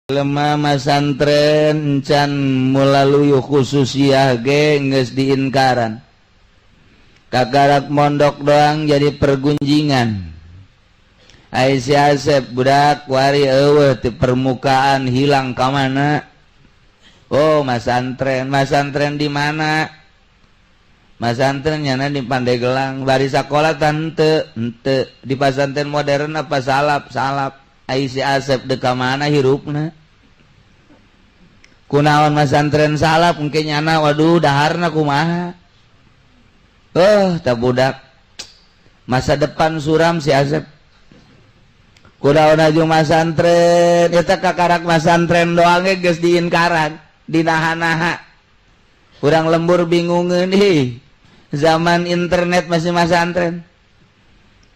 Lemah masantren encan melalui khususiyah ge geus diinkaran. Kakarak mondok doang jadi pergunjingan. Ai si Asep budak wari eueuh di permukaan hilang ka mana? Oh, masantren, masantren di mana? Masantren nyana di Pandeglang, bari sakola tante, henteu di pasantren modern apa salap, salap. Ai si Asep deuk ka mana hirupna? Kunaon masantren salap engke nyana waduh daharna kumaha? Oh, tah budak. Masa depan suram si Asep. Kunaon aju masantren, eta kakarak masantren doang ge geus diinkaran, dinaha-naha. Urang lembur bingungeun ih. Zaman internet masih masantren.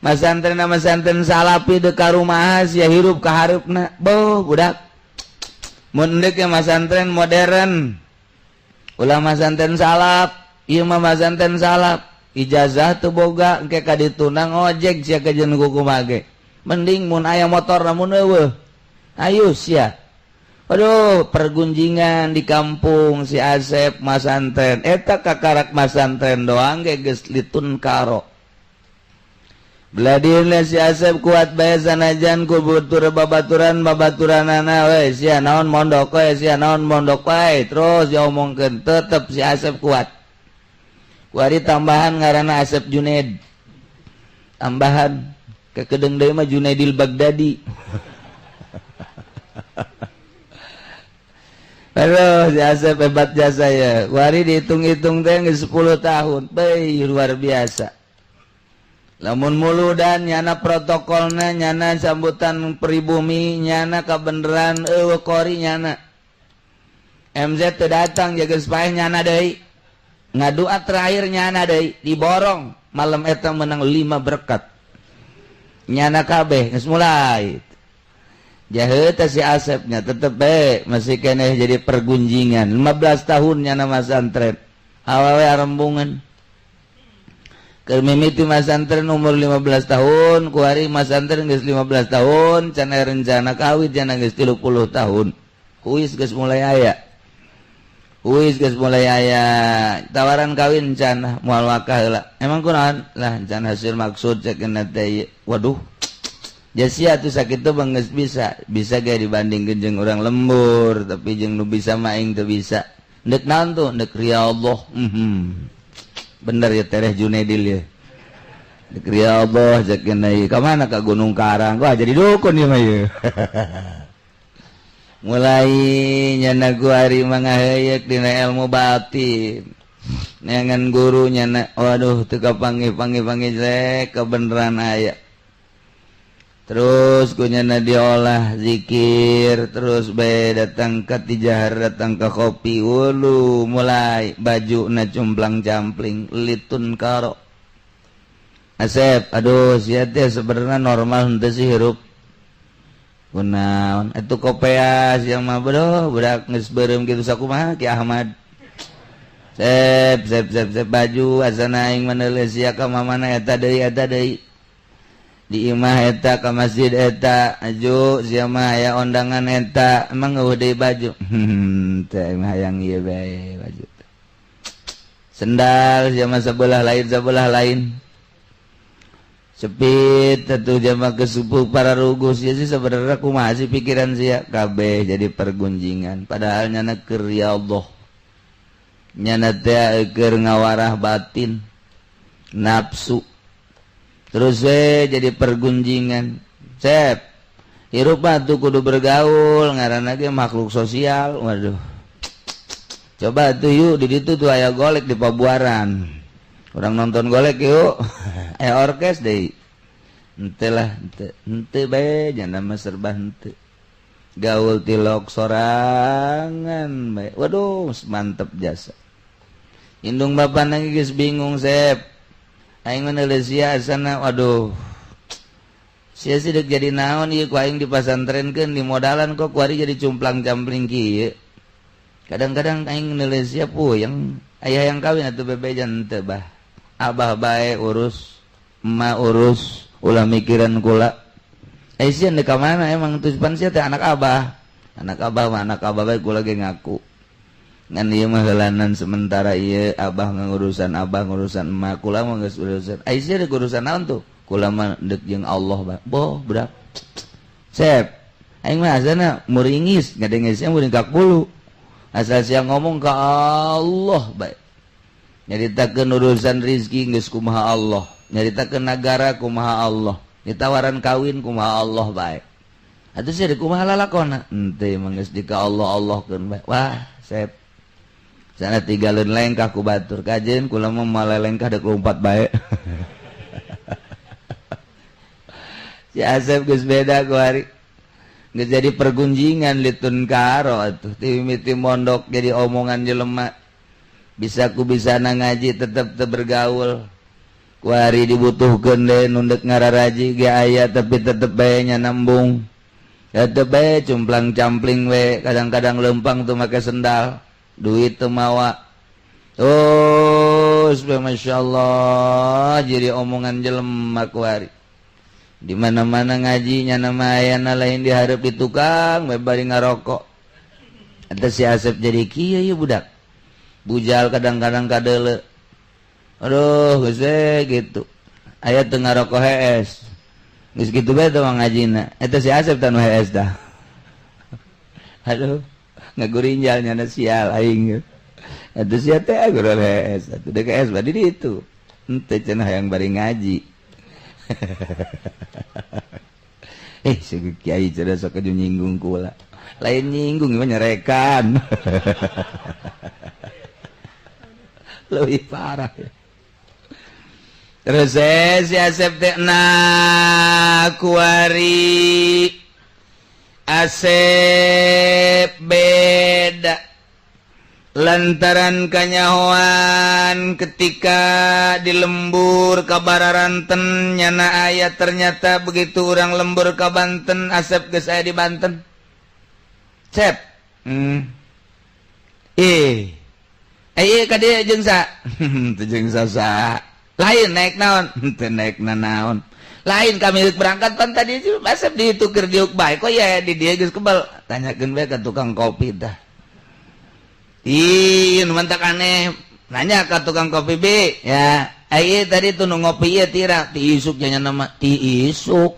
Masantren masantren salapi deuk ka rumah sia hirup ka hareupna. Boh budak. Mun deuk masantren modern. Ulah masantren salap, ieu mah masantren salap. Ijazah teu boga engke ka dituna ngojek sia ka jeung kumaha ge. Mending mun aya motor namun eueuh. Ayo sia. Aduh, pergunjingan di kampung si Asep masantren. Eta kakarak masantren doang ge geus litun karo. Beladina si Asep kuat bae sanajan ku butur babaturan babaturanana we sia naon mondok we sia naon mondok wae terus diomongkeun tetep si Asep kuat. Kuari tambahan ngaranna Asep Junaid. Tambahan kekedeng deui mah Junaidil Baghdadi. Aduh, si Asep hebat jasa ya. Kuari dihitung-hitung teh geus 10 tahun. Beuh, luar biasa. Lamun muludan nyana protokolna, nyana sambutan pribumi, nyana kabeneran eueuh kori nyana. MZ teu datang jaga paeh nyana deui. Ngadua terakhir nyana deui, diborong. Malam eta menang 5 berkat. Nyana kabeh geus mulai. Jaheut teh si Asepnya tetep bae masih keneh jadi pergunjingan. 15 tahun nyana masantren. Awewe arembungan. Keur mimiti masantren umur 15 tahun, kuari masantren geus 15 tahun, can aya rencana kawin cenah geus 30 tahun. Huis geus mulai aya. Huis geus mulai aya. Tawaran kawin can moal wakah heula. Emang kunaon? Lah can hasil maksud cekeun teh. Waduh. Jasia tuh sakitu bang geus bisa, bisa ge dibandingkeun jeung urang lembur, tapi jeung nu bisa mah aing teu bisa. Ndek naon tuh? Ndek ria Allah. Bener ya Tereh Junaidil ya. Ndek ria Allah cekeun deui. Ka mana ka Gunung Karang? Wah jadi dukun ieu mah ieu. Mulai nyana ku ari mangaheuyeuk dina ilmu batin. Neangan guru nyana waduh teu kapanggih-panggih-panggih jelek kebeneran aya. Terus kunyana diolah zikir terus bae datang ke tijahar datang ke kopi ulu mulai baju na cumplang campling litun karo Asep aduh sia teh sebenarnya normal henteu sih hirup kunaon atuh kopea sia mah bro budak geus beureum kitu sakumaha Ki Ahmad sep sep sep sep baju asana aing meneuleuh sia ka mamana eta deui di imah eta ka masjid eta aju sia mah aya ondangan eta emang eueuh deui baju teh mah hayang ieu bae baju sendal sia mah sebelah lain sepit atuh jama kesupu para ruguh sia sih sebenarnya kumaha sih pikiran sia kabeh jadi pergunjingan padahal nyana keur ya Allah nyana teh keur ngawarah batin nafsu terus jadi pergunjingan sep hirup mah tuh kudu bergaul ngaranna ge makhluk sosial waduh coba tuh yuk di ditu tuh aya golek di Pabuaran urang nonton golek yuk aya orkes deui henteu lah henteu bae jana mah serba henteu gaul tilok sorangan bae waduh mantep jasa indung bapana geus bingung sep aing menulis sia asana waduh sia sih deuk jadi naon ieu ku aing dipasantrenkeun di modalan kok kuari jadi cumplang-campling kieu kadang-kadang aing nulis sia puyeng aya yang kawin atuh bebejan teu bah abah bae urus emak urus ulah mikiran kula sia deuk ka mana emang tuh pan sia teh anak abah Anak abah mah anak abah bae kula ge ngaku. Ngan ieu mah heulanan sementara ieu abah ngurusan abah ngurusan emak kula mah geus urusan. Ai sia deuk urusan naon tuh? Kula mah deuk jeung Allah bae. Boh budak. Sep. Aing mah azana muringis ngadenge sia muring ka kulu. Asal sia ngomong ka Allah bae. Nyaritakeun urusan rizki geus kumaha Allah, nyaritakeun nagara kumaha Allah, ditawaran kawin kumaha Allah bae. Atuh sia kumaha lalakona? Henteu mah geus di ka Allah Allahkeun bae. Wah, sep. Sana tinggalin lengkah ku batur kajen kula mah malelengkah deuk lompat bae. Si Asep geus beda ku hari. Geus jadi pergunjingan litun karo atuh ti mimiti mondok jadi omongan jelema. Bisa ku bisa na ngaji tetep teu bergaul. Ku hari dibutuhkeun deui nu deuk ngararaji ge aya tapi tetep bae nya nambung. Tetep bae cumplang-campling we, kadang-kadang lempang teu make sendal, duit teu mawa. Terus masyaallah jadi omongan jelema ku hari. Di mana-mana ngaji nya nama ayana lain dihareup di tukang we bari ngarokok. Eta si Asep jadi kieu ieu budak. Bujal kadang-kadang kadele. Aduh geus we gitu. Aya teu ngarokok hees. Geus kitu bae teh ngajina. Eta si Asep teh nu hees dah. Aduh, ngagurinjal nyana sial aing. Eta sia teh gurul hees. Atuh deuk hees bari di ditu. Henteu cenah hayang bari ngaji. Si kiai cenah sok nyinggung kula. Lain nyinggung mah nyerekan. Lebih parah ya. Terus si Asep teh na kuari Asep beda lantaran kanyahoan ketika di lembur ka Bararanten nyana aya ternyata begitu urang lembur ka Banten Asep geus aya di Banten. Cep. Iya ka dieu jeung sa. Teu jeung sa. Lain naik naon? Teu naik naon. Lain kami berangkat pan tadi Asep ditukir diuk bae kok ya di dieu geus kebal. Tanyakeun bae ka tukang kopi tah. Ih, nu mantak aneh. Nanya ka tukang kopi B, ya. Ai tadi tuh nu ngopi ieu tira ti isuk nya nama ti isuk.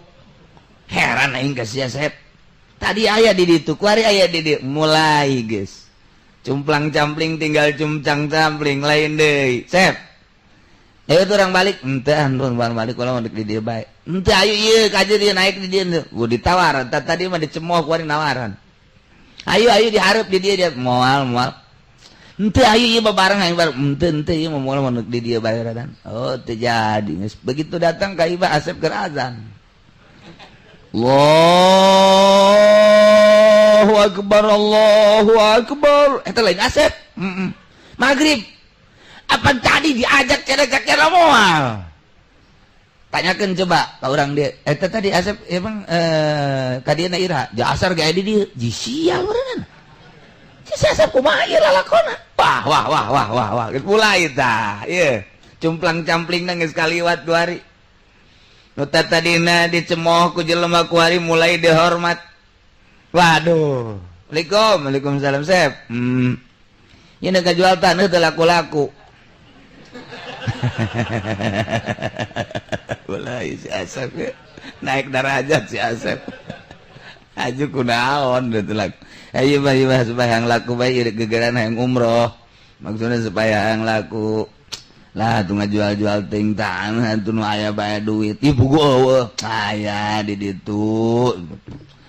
Heran aing ka sia Asep. Tadi aya di ditu, kuari aya di dieu. Mulai geus. Cumplang-campling tinggal cumcang-campling lain deui. Sep. Ayo tuh orang balik, henteu antun balik kula mah di dieu bae. Henteu ayo ieu ka dieu naik di dieu. Gua ditawar, tadi mah dicemoh kuari nawaran. Ayo ayo dihareup di dieu dia moal moal. Henteu ayo ieu babareng aing bareng. Henteu henteu ieu mah moal mah di dieu bae radan. Oh teu jadi. Begitu datang ka Ibah Asep keur azan. Allahu akbar Allahu akbar. Eta lain Asep. Maghrib. Apa tadi diajak cerek-cerek moal? Tanyakeun coba ka urang dieu. Eta tadi Asep emang ka dieu na ira. Jasar ge di dieu. Ji sial meureunana. Si Asep kumaha ieu lalakona? Wah wah wah wah wah wah. Geus mulai tah. Ieu cumplang-campling geus kaliwat dua hari. Nu tadina dicemoh ku jelema ku hari mulai dihormat. Waduh. Waalaikum, waalaikumsalam Sep. Ieu nu kajual taneuh teu laku-laku. Mulai si Asep ya. Naik derajat si Asep. Aju kunaon teu laku. Ayo mah ieu mah supaya yang laku bae ieu gegeran hayang umroh. Maksudnya supaya yang laku. Lah tuh ngajual-jual ting tanah tuh nu aya bae duit. Ih pugu eueuh. Aya di ditu.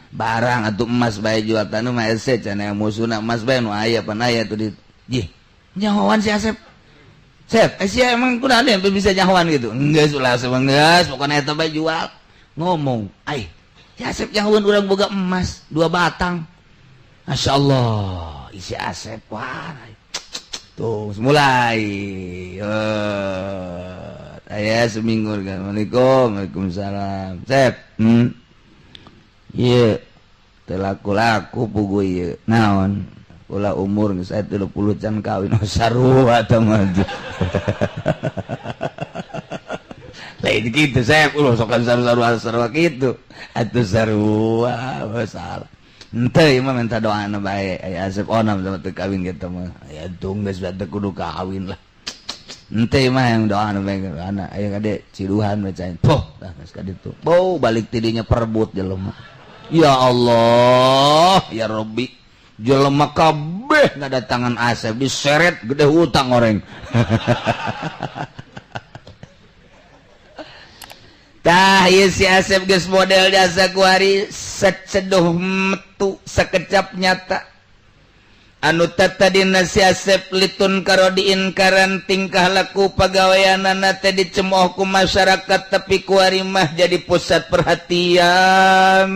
Barang atuh emas bae jual tanah mah hese cenah musuhna emas bae nu aya pan aya tuh di. Jih, nyahoan si Asep. Sep, sia emang kunaon sampai bisa nyahoan gitu? Geus ulah Asep geus, pokona eta bae jual. Ngomong, ai, si Asep nyahoan urang boga emas 2 batang. Masyaallah, isi Asep wah. Tuh, mulai. Aya seminggu kan. Assalamualaikum, waalaikumsalam. Sep. Ieu teu laku-laku pugu ieu. Naon? Kula umur geus aya 30 can kawin. Oh, sarua teh mah. Lain kitu Sep, ulah sok sarua-sarua kitu. Atuh sarua, salah. Henteu, ieu mah minta doana bae. Aya Asep onam sama teu kawin gitu mah. Aya tung geus teu kudu kawin lah. Henteu mah yang doana bae, doana aya kade ciduhan bacain. Poh, dah geus ka ditu. Bau balik tidinya perebut jelema. Ya Allah, ya Rabbi. Jelema kabeh ngadatangan Asep diseret gede hutang orang. Tah ieu si Asep geus model jasa kuari seceduh metu sekecap nyata. Anu tadina si Asep litun karo diinkaran tingkah laku pagaweanana teh dicemooh ku masyarakat, tapi kuari mah jadi pusat perhatian.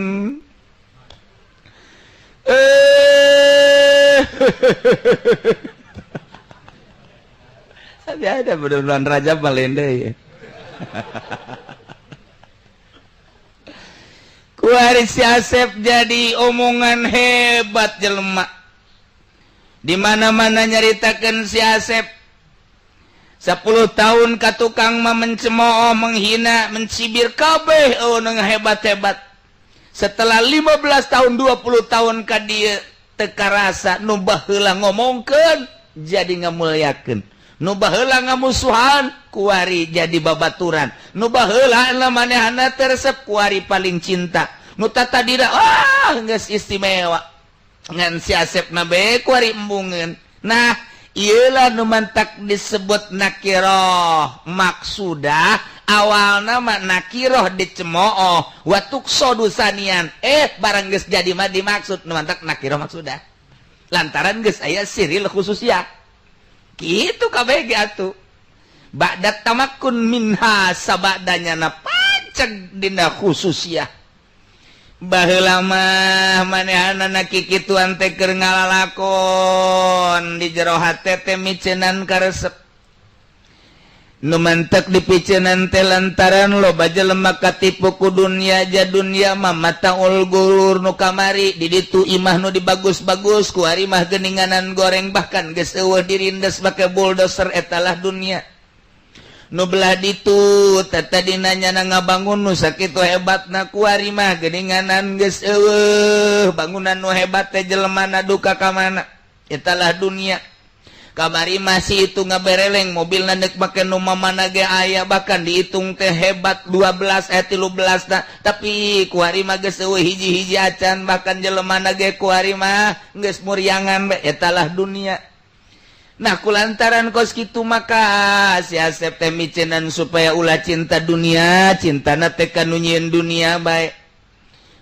Tapi ada bulan Rajab malende ya. Kuari si Asep jadi omongan hebat jelema. Di mana-mana nyaritakeun si Asep. 10 tahun ka tukang mah mencemooh, menghina, mencibir kabeh nu hebat-hebat. Setelah 15 tahun, 20 tahun ka dieu teu karasa nu baheula ngomongkeun jadi ngamuliakeun. Nu baheula ngamusuhan kuari jadi babaturan. Nu baheula manehana teu resep kuari paling cinta. Nu tatadina ah geus istimewa. Ngan si Asep na bae kuari embungeun. Nah, ieu lah nu mantak disebut nakiroh. Maksudah awalna mah nakiroh dicemooh wa tuqsadu sanian. Barang geus jadi mah dimaksud nu mantak nakiroh maksudah. Lantaran geus aya siril khususiyah. Gitu kabeh ge atuh. Ba'da tamakkun minha sabadanya na panceg dina khususiyah. Baheula mah manehanana kikituan teh keur ngalalakon di jero hate teh miceunan karesep. Nu mantek dipiceunan teh lantaran loba jelema katipu ku dunya, ja dunya mah mataul gurur. Nu kamari di ditu imah nu dibagus-bagus kuari mah geuninganan goreng, bahkan geus eueuh dirindes make bulldozer, etalah dunia. Nu belah ditu tadina nyana ngabangun nu sakitu hebatna kuari mah geuninganan geus eueuh bangunan nu hebat teh jelemana duka ka mana, etalah dunia. Kamari masih itu ngabereleng mobil ndek make nu mamana ge aya, bahkan dihitung teh hebat 12 13 nah, tapi kuari mah geus eueuh hiji-hiji acan, bahkan jelemana ge kuari mah geus muriangan bae, etalah dunia. Nah, kulantaran kos kitu maka si Asep teh miceunan supaya ulah cinta dunia, cintana teh ka nu nyieun dunia bae.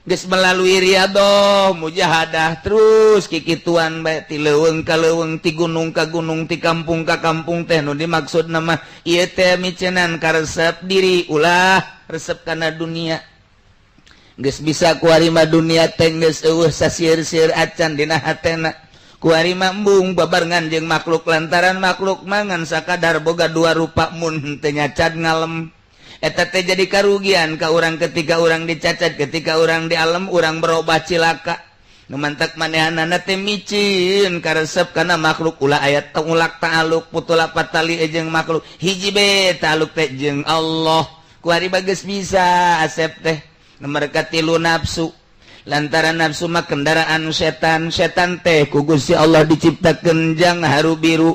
Geus melalui riadoh, mujahadah terus kikituan bae ti leuweung ka leuweung, ti gunung ka gunung, ti kampung ka kampung teh nu dimaksud nama ieu teh miceunan karesep diri ulah resep kana dunia. Geus bisa kuari mah dunia teh geus eueuh sasieur-sieur acan dina hatena. Kuari mah embung babarengan jeung makhluk lantaran makhluk mangan sakadar boga dua rupa mun teu nyacat ngalem. Eta teh jadi karugian ka urang ketika urang dicacat, ketika urang di alam urang berubah cilaka. Nu mantak manehanana teh micin karesep kana makhluk ulah aya tengulak ta'aluk putula patali jeung makhluk hiji be ta'aluk teh jeung Allah. Kuari bageus bisa Asep teh nomor katilu nafsu. Lantaran nafsu mah kendaraan setan, setan teh ku Gusti Allah diciptakeun jang haru biru.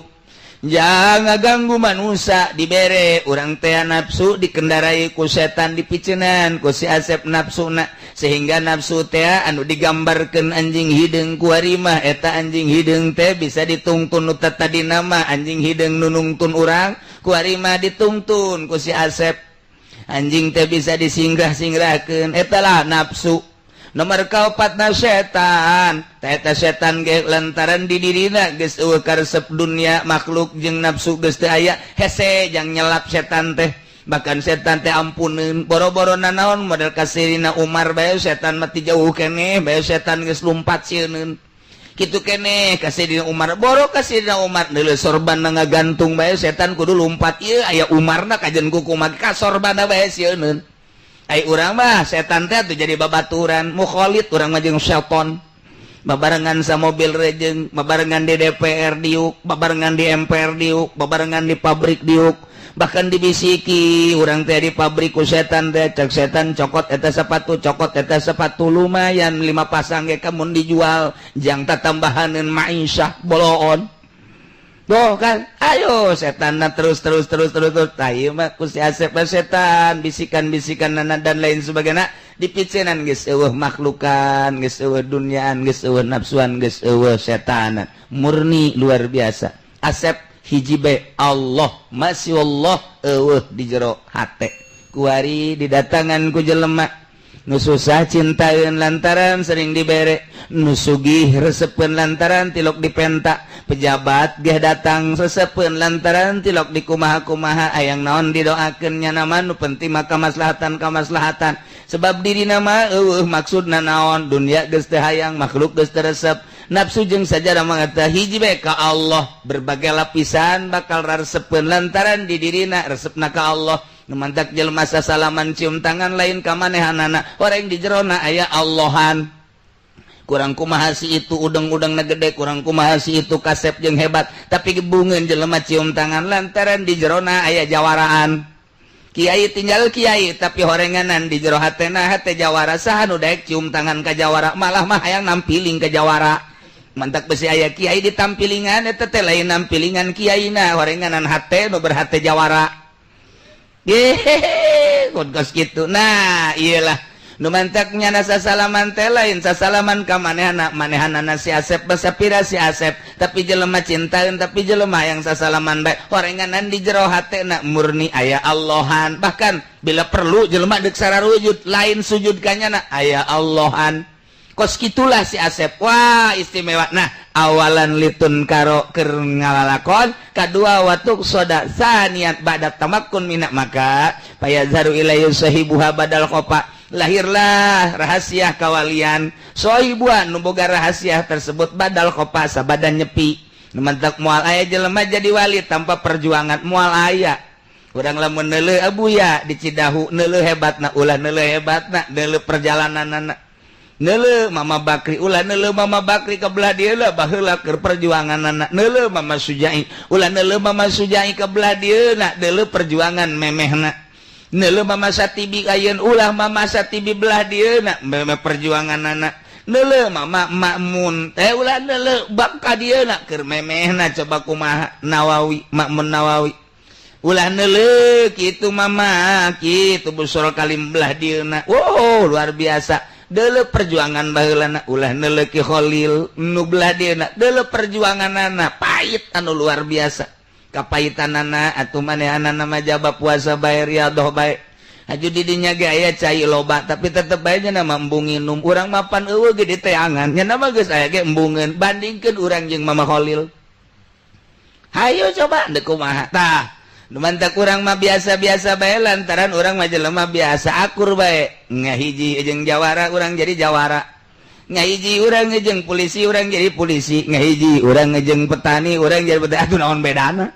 Jangan ganggu manusia dibere urang teh nafsu dikendarai ku setan dipicenan ku si Asep nafsuna, sehingga nafsu teh anu digambarkeun anjing hideung kuari mah eta anjing hideung teh bisa ditungtun nu tadi nama anjing hideung nu nungtun urang kuari mah ditungtun ku si Asep. Anjing teh bisa disingrah-singrahkeun, etalah nafsu. Nomor kaopatna setan, eta setan ge lantaran di dirina geus eueuh karesep dunia makhluk jeung nafsu geus teu aya hese jang nyelap setan teh. Bahkan setan teh ampuneun boro-boro nanaon model kasirina Umar bae setan mah ti jauh keneh bae setan geus lumpat sieuneun. Kitu keneh kasirina Umar boro kasirina Umar deuleu sorban ngagantung bae setan kudu lumpat ieu aya Umarna kajen kukumaha ka sorbanna bae sieuneun. Ai urang mah setan teh atuh jadi babaturan mukhalid urang mah jeung setan babarengan sa mobil rejeng, babarengan di DPR diuk, babarengan di MPR diuk, babarengan di pabrik diuk, Bahkan dibisiki urang teh di pabrik ku setan teh, cek setan, "Cokot eta sepatu, cokot eta sepatu, lumayan lima pasang ge kamun dijual jang tatambahaneun ma'isyah boloon." Tuh kan, ayo setan terus terus terus terus terus. Tah, ieu mah ku si Asep setan bisikan-bisikan nana dan lain sebagainya dipicenan, geus eueuh makhlukan, geus eueuh duniaan, geus eueuh nafsuan, geus eueuh setanan. Murni luar biasa. Asep hiji be Allah, masih Allah eueuh di jero hate. Kuari didatangan ku jelema nu susah cintaeun lantaran sering dibere, nu sugih resepeun lantaran tilok dipenta, pejabat ge datang resepeun lantaran tilok di kumaha-kumaha, ayang naon didoakeun, nya nama nu penting maka kamaslahatan kamaslahatan, sebab diri nama eueuh maksudna naon, dunia geus teu hayang, makhluk geus teu resep, nafsu jeung sajadah mangata hiji bae ka Allah. Berbagai lapisan bakal resepeun lantaran di dirina resepna ka Allah. Mantak jelema salaman cium tangan lain ka manehanana, orang di jerona aya Allahan. Kurang kumaha si itu udeng-udeng na gede, kurang kumaha si itu kasep jeung hebat, tapi gebungeun jelema cium tangan lantaran di jerona aya jawaraan. Kiai tinggal kiai, tapi horenganan di jero hatena hate jawara. Saha nu daek cium tangan ka jawara? Malah mah hayang nampiling ka jawara. Mantak besi aya kiai ditampilingan, eta teh lain nampilingan kiaina, horenganan hate nu berhate jawara. Hehehe, kos gitu. Nah, iyalah nu mantaknya nasa salaman teh lain sasalaman ka manehana manehanana si Asep, basapira si Asep, tapi jelema cintaeun, tapi jelema yang sasalaman bae horenganan di jero hatena murni aya Allahan. Bahkan bila perlu jelema deuk sararujud, lain sujud kanyana, aya Allahan. Kos gitulah si Asep. Wah, istimewa. Nah, awalan litun karo keur ngalalakon, kadua watuk soda saniat ba'da tamakkun minak, maka payazharu ilaihi sahibuha badal khofa, lahirlah rahasia kawalian sohibuhan nu boga rahasia tersebut badal khofa, sabadan nyepi. Nu mantak moal aya jelema jadi wali tanpa perjuangan, moal aya. Urang lamun neuleuh Abuya di Cidahu, neuleuh hebatna ulah, neuleuh hebatna, neuleuh perjalananana. Neuleuh Mama Bakri ulah, neuleuh Mama Bakri ke belah dieu lah, baheula keur perjuanganana. Neuleuh Mama Sujai ulah, neuleuh Mama Sujai ke belah dieu na, neuleuh perjuangan memehna. Neuleuh Mama Satibi ayeun ulah, Mama Satibi belah dieu na, memeh perjuanganana. Neuleuh Mama Makmun teh ulah, neuleuh bak ka dieu na, keur memehna. Coba kumaha Nawawi, Makmun Nawawi ulah neuleuh kitu, Mama kitu Busol Kalim belah dieu na. Wow, luar biasa. Deuleu perjuangan baheulana ulah, neuleuh Ki Khalil nu belah dieuna, deuleu perjuanganana pahit anu luar biasa kapahitanana. Atuh manehanana mah jaba puasa bae, riyadhah bae. Aju di dinya ge aya cai loba, tapi tetep bae nya mah embung nginum. Urang mapan eueuh ge diteangan, nya mah geus aya ge embungeun. Bandingkeun urang jeung Mama Khalil, hayo coba deuk kumaha. Tah, mantak urang mah biasa-biasa bae lantaran urang mah jelema biasa, akur bae. Ngahiji jeung jawara, urang jadi jawara. Ngahiji urang jeung polisi, urang jadi polisi. Ngahiji urang jeung petani, urang jadi petani. Atuh naon bedana,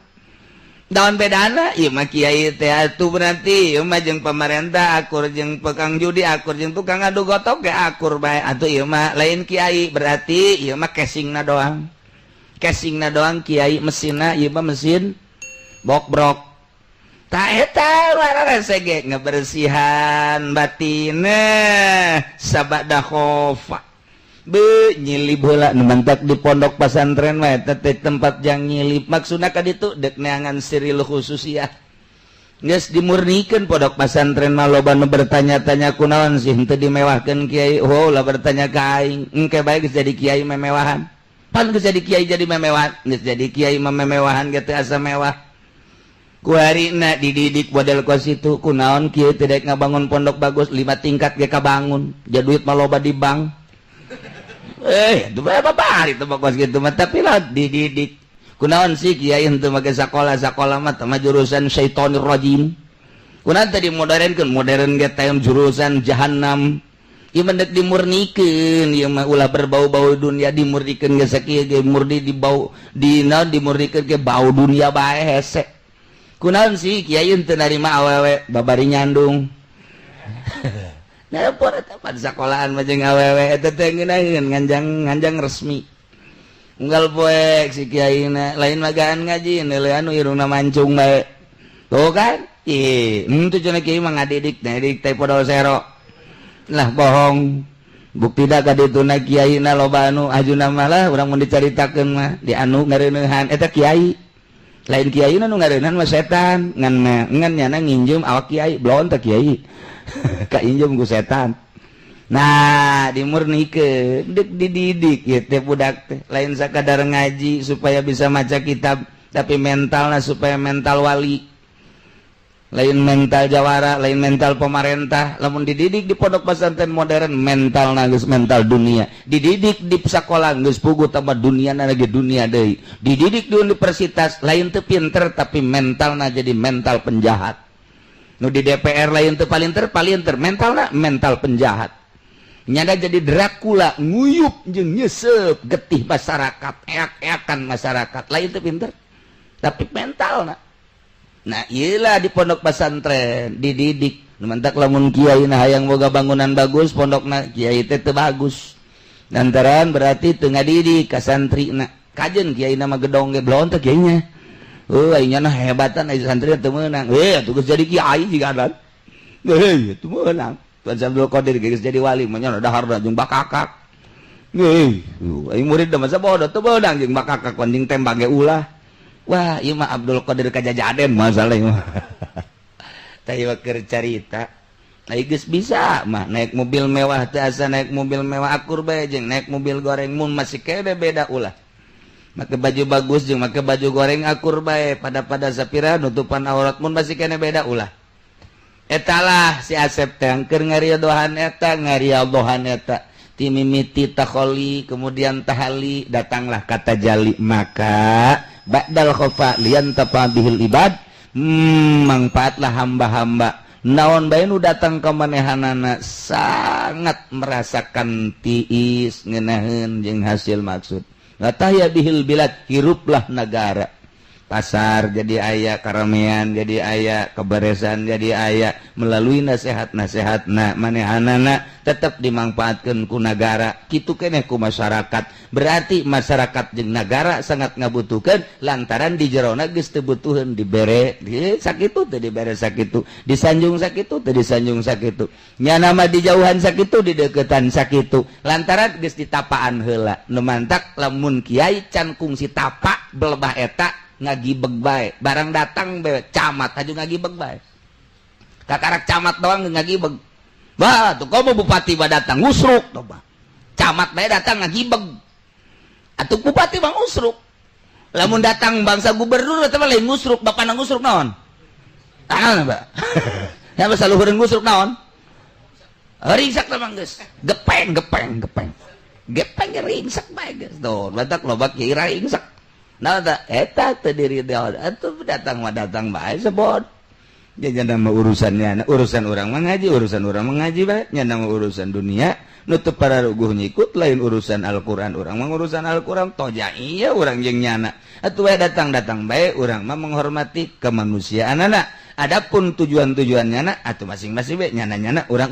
naon bedana? Ieu mah kiai teh atuh berarti ieu mah jeung pemerintah akur, jeung tukang judi akur, jeung tukang adu gotok ge akur bae. Atuh ieu mah lain kiai, berarti ieu mah casingna doang, casingna doang kiai, mesinna ieu mah mesin bokbrok. Tak eta rese ngebersihan batin sabada khofa be nyilib heula. Nu mantak di pondok pesantren mah eta teh tempat yang nyilib, maksudna ka ditu dek neangan siril khususiyah. Geus dimurnikeun pondok pesantren mah. Loba nu bertanya-tanya, kunaon sih henteu dimewahkeun kiai? Oh, lah bertanya ka aing, engke bae geus jadi kiai memewahan. Pan geus jadi kiai jadi memewahan, geus jadi kiai mah memewahan ge teu asa mewah. Kuarina dididik model kos itu, kunaon kieu tidak ngabangun pondok bagus, lima tingkat ge kabangun, ja duit mah loba di bank. Eh, itu berapa hari itu kos gitu mah, tapi lah dididik. Kunaon sih kiai henteu make sakola? Sakola mah mah jurusan syaitonir rajim. Kunaon tadi modernkeun? Modern ge teh jurusan jahanam. Ieu mah dimurnikeun, ieu mah ulah berbau-bau dunia. Dimurnikeun ge sakieu ge murni di bau di naon, dimurnikeun ge bau dunia bae hese. Kunaon sih kiai teu narima awewe babari nyandung? Nah, eta pan sakolahan mah jeung awewe eta teh ngeunaheun nganjang nganjang resmi. Unggal poek si kiai na lain magaan ngaji, neuleuh anu irungna mancung bae. Tuh kan? Ih, itu cenah kiai mah ngadidik, ngadidik teh podol sero. Lah, bohong. Bukti da ka dituna kiai na loba anu ajuna mah lah urang mun dicaritakeun mah di anu ngareuneuhan eta kiai. Lain kiai nu ngareuneuhan mah setan, ngan ngan nyana nginjem awak kiai, belon teh kiai. Kainjem ku setan. Nah, dimurnikeun, deuk dididik ieu teh budak teh lain sakadar ngaji supaya bisa maca kitab, tapi mentalna supaya mental wali. Lain mental jawara, lain mental pemerintah. Lamun dididik di pondok pesantren modern, mental geus mental dunia. Dididik di sekolah geus puguh tambah dunia lagi dunia deui. Dididik di universitas lain teu pinter, tapi mentalna jadi mental penjahat. Nu di DPR lain teu palinter, palinter mentalna mental penjahat. Nyada jadi Dracula, nguyup jeung nyesep getih masyarakat, eak-eakan masyarakat. Lain teu pinter, tapi mentalna. Nah, iyalah di pondok pesantren dididik. Mantak lamun kiai nah hayang boga bangunan bagus pondokna, kiai teh teu bagus. Lantaran berarti teu ngadidik ka santrina. Kajen kiai nama gedong ge belon teh kiainya. Oh, aing nah hebatan ai santri teu meunang. Eh, atuh geus jadi kiai jiga dan. Heuh, teu meunang. Tuan Abdul Qadir geus jadi wali mah nya dahar jeung bakakak. Heuh, aing murid mah bodoh teu meunang jeung bakakak anjing tembak ge ulah. Wah, ieu mah Abdul Qadir kajajaden masalah ieu mah. Tah ieu keur carita. Nah, geus bisa mah naik mobil mewah teh asa naik mobil mewah akur bae jeung naik mobil goreng mun masih kene beda ulah. Make baju bagus jeung make baju goreng akur bae pada-pada sapira nutupan aurat mun masih kene beda ulah. Etalah si Asep teh keur ngaridohan eta, ngaridohan eta. Timimiti takholi kemudian tahali datanglah kata jali, maka ba'dal khofa liantafa bihil ibad, mangfaatlah hamba-hamba naon bae nu datang ka manehanana sangat merasakan tiis ngeunaheun jeung hasil maksud. Latahya bihil bilad, hiruplah negara, pasar jadi aya, karamean jadi aya, keberesan jadi aya melalui nasihat-nasihatna manehanana tetap dimanfaatkan ku nagara kitu keneh ku masyarakat. Berarti masyarakat jeung nagara sangat ngabutuhkeun lantaran di jerona geus teu butuheun dibere sakitu teu dibere sakitu, disanjung sakitu teu disanjung sakitu, nyana mah dijauhan sakitu dideukeutan sakitu lantaran geus ditapaan heula. Nu mantak lamun kiai can kungsi tapa belebah eta ngagibeg bae, barang datang bae camat aju ngagibeg bae, kakarak camat doang ngagibeg. Bah tuh komo bupati ba datang ngusruk tuh bah, camat bae datang ngagibeg atuh bupati bang usruk. Lamun datang bangsa gubernur eta mah lain ngusruk, bapana ngusruk naon tangan ba ya basa luhureun ngusruk naon ringsak teh mah geus gepeng gepeng gepeng gepeng ringsak bae geus tuh batak loba kiai ringsak. Nah, eta teu diri atuh datang mah datang bae sebot. Nya nama urusannya, urusan urang mah ngaji, urusan urang mah ngaji bae, nya nama urusan dunia nutup para ruguh nyikut lain urusan Al-Qur'an, urang mah urusan Al-Qur'an toja iya urang jeung nyana. Atuh bae datang-datang bae urang mah menghormati kemanusiaanana. Adapun tujuan-tujuannya na atuh masing-masing bae nyana-nyana urang.